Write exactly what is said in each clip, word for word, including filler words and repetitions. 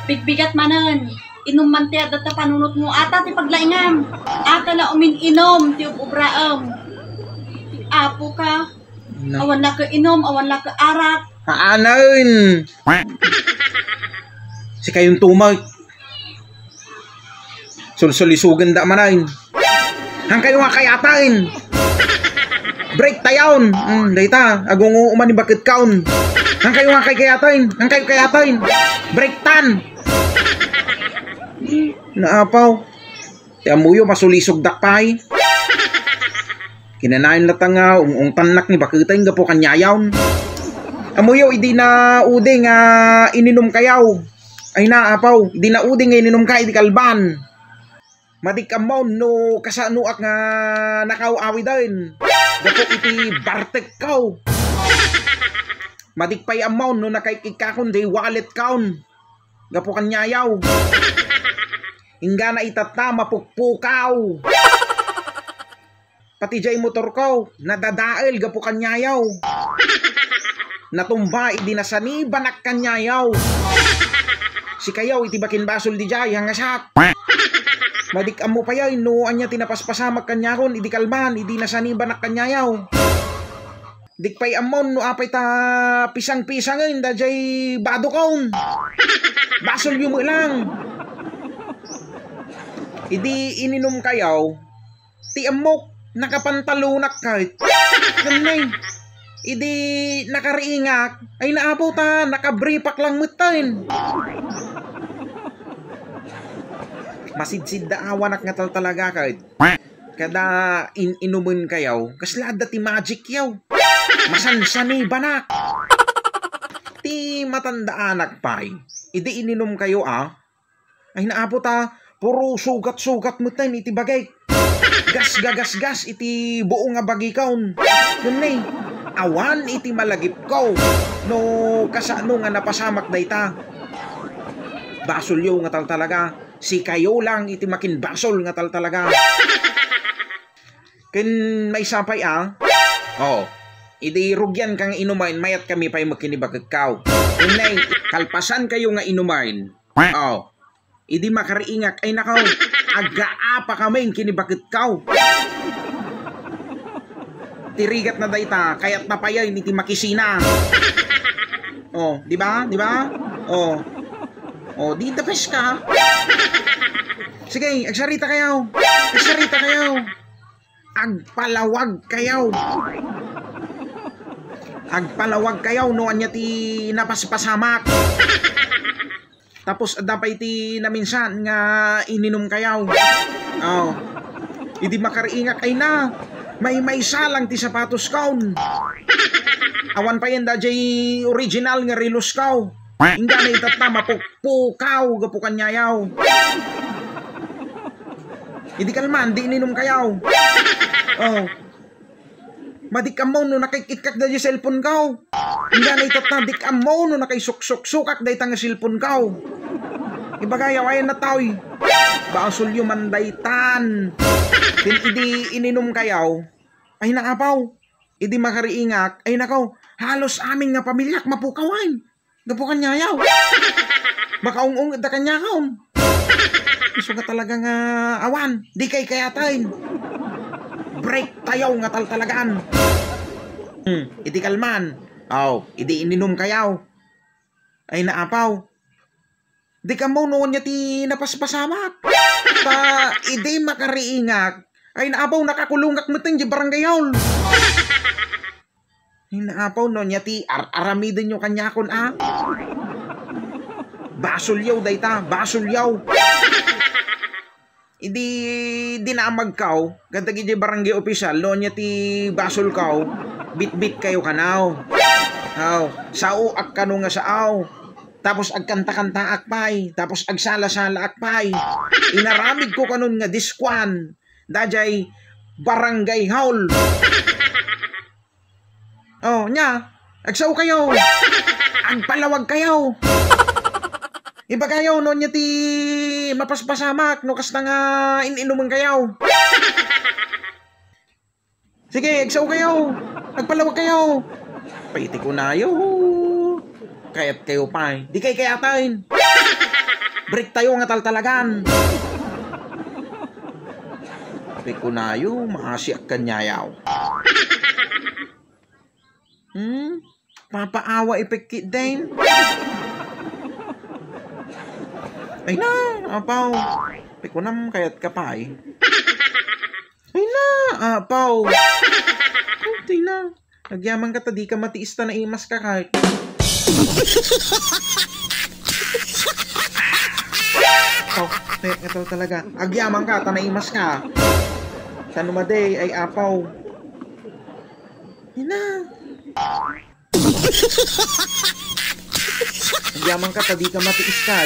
Bigbigat manen. Inum man ti adda ta panunotmo. Ata ti paglaingam. Ata la umin-inum ti ub-ubraem. Apo ka. Na- Awan la ka inum, awan la ka arak. Haanaen. Sikayon tumay. Sulsulisugenda manen. Hankayo nga kayaten. Break tayon. Hmm, dayta, agungo man ni baketkaon. Hankayo nga kay kayaten. Hankayo kayaten. Break tan. Naapaw. Ti ammoyo, masulisugdak pay. Kinanayon latta nga ung-ungtannak ni baketen gapu kaniayon. Ammoyo, idi na udi nga ininumkayo. Ay na, apaw, idi na udi nga ininumka iti kalban. Madik ammon no kasanoak nga nakaw-awiden gapu iti bartekko. Madik pay ammon no nakaikikkakon jay walletkaon gapu kaniayo. Inggana itatta, mapukpukaw. Pati jay motorko, nadadael gapu kaniayo. Natumba idi nasanibanak kaniayo. Sikayo iti bakinbasol dijay, hangasak. Madik ammo pay ay no ania ti napaspasamak kaniakon idi kalman, idi nasanibanak kaniayo. Dik pay ammon no apay ta pisang-pisangen dajay badokon. Basolyo met lang. Idi ininumkayo, ti ammok, nakapantalonak ket. Ken nay, idi nakariingak, ay naapaw ta nakabripak lang metten. Masidsiddaawanak nga taltalaga ket. Kada in-inumenkayo, kasla adda ti magicyo. Masansanibanak. Ti matandaanak pay, idi ininumkayo a, ay naapo ta, puro sugat-sugat metten iti bagik. Gasgagasgas iti buo nga bagikon. Ngem nay, awan iti malagipko no kasano nga napasamak dayta. Basolyo nga taltalaga. Sikayo lang iti makinbasol nga taltalaga. Ken maysa pay a, oh, idi rugianka nga inumen, mayatkami pay met ken ni baketko. Ken nay, kalpasankayo nga inumen, oh, idi makariingak, ay nako, aggaapakamin ken ni baketko. Ti rigatna dayta, kayatna payen iti makisina. Oh, di ba? Di ba? Oh. Oh, di the best ka. Sige, agsarita kayo. Agsarita kayo. Agpalawag kayo. Agpalawag kayo no ania ti napaspasamak. Tapos adda pay ti naminsan nga ininumkayo. Oh. Idi makariingak, ay na, maymaysa lang ti sapatoskon. Awan payen dajay original nga relosko. Inggana itatta, mapukpukaw gapu kaniayo. Idi kalman, di ininumkayo. Oh. Madik ammo no nakaikikkak daydi cellphone ko. Inggana itatta, dik ammo no nakaisuksuksukak dayta nga cellphone ko. Ibagayo, ayan na taoy. Basolyo man daytan. Ken idi ininumkayo, ay naapaw. Idi makariingak, ay nako, halos amin nga pamiliak mapukawan. Gapu kaniayo. Makaung-unged da kaniakon. Isu nga talaga nga awan. Di kay kayaten. Break tayo nga taltalagan. Hmm, iti kalman. Aw, idi ininumkayo. Ay naapaw. Di kamo no ania ti napaspasamak. Ta idi makariingak. Ay naapaw, nakakulongak metten di barangay hall. Ay, naapaw no ania ti ar-aramidenyo kaniakon a? Basolyo dayta, basolyo. Idi dinamagkaw kadagiti barangay official no ania ti basolkaw, bitbitkayo kano. Aw, saoak kano nga sao. Tapos agkanta-kantaak pay, tapos agsala-salaak pay. Inaramidko kanon nga diskuan daydiay barangay hall. Oh, nia, agsao kayo. Agpalawag kayo. Ibagayo no ania ti mapaspasamak no kasta nga in-inumen kayo. Sige, agsao kayo. Agpalawag kayo. Pay iti kunayo. Kayat kayo pay. Di kay kayaten. Break tayo nga taltalagan. Sabi ko nayo, maasiak kanyayaw. Hmm? Papaawa ipikki din. Ay na, apaw. Pikunam kayat ka pa eh. Ay na, apaw. Kunti na. Agyaman ka ta di ka matiis ta naimas ka kahit. Oh, ne, ito talaga. Agyaman ka ta naimas ka. Saan mo, day? Ay, apaw. Ina. Agyaman ka ta di ka matiis ka.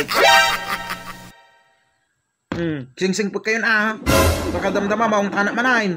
Hmm, singsing po kayo na. Baka damdama, maungtana manain.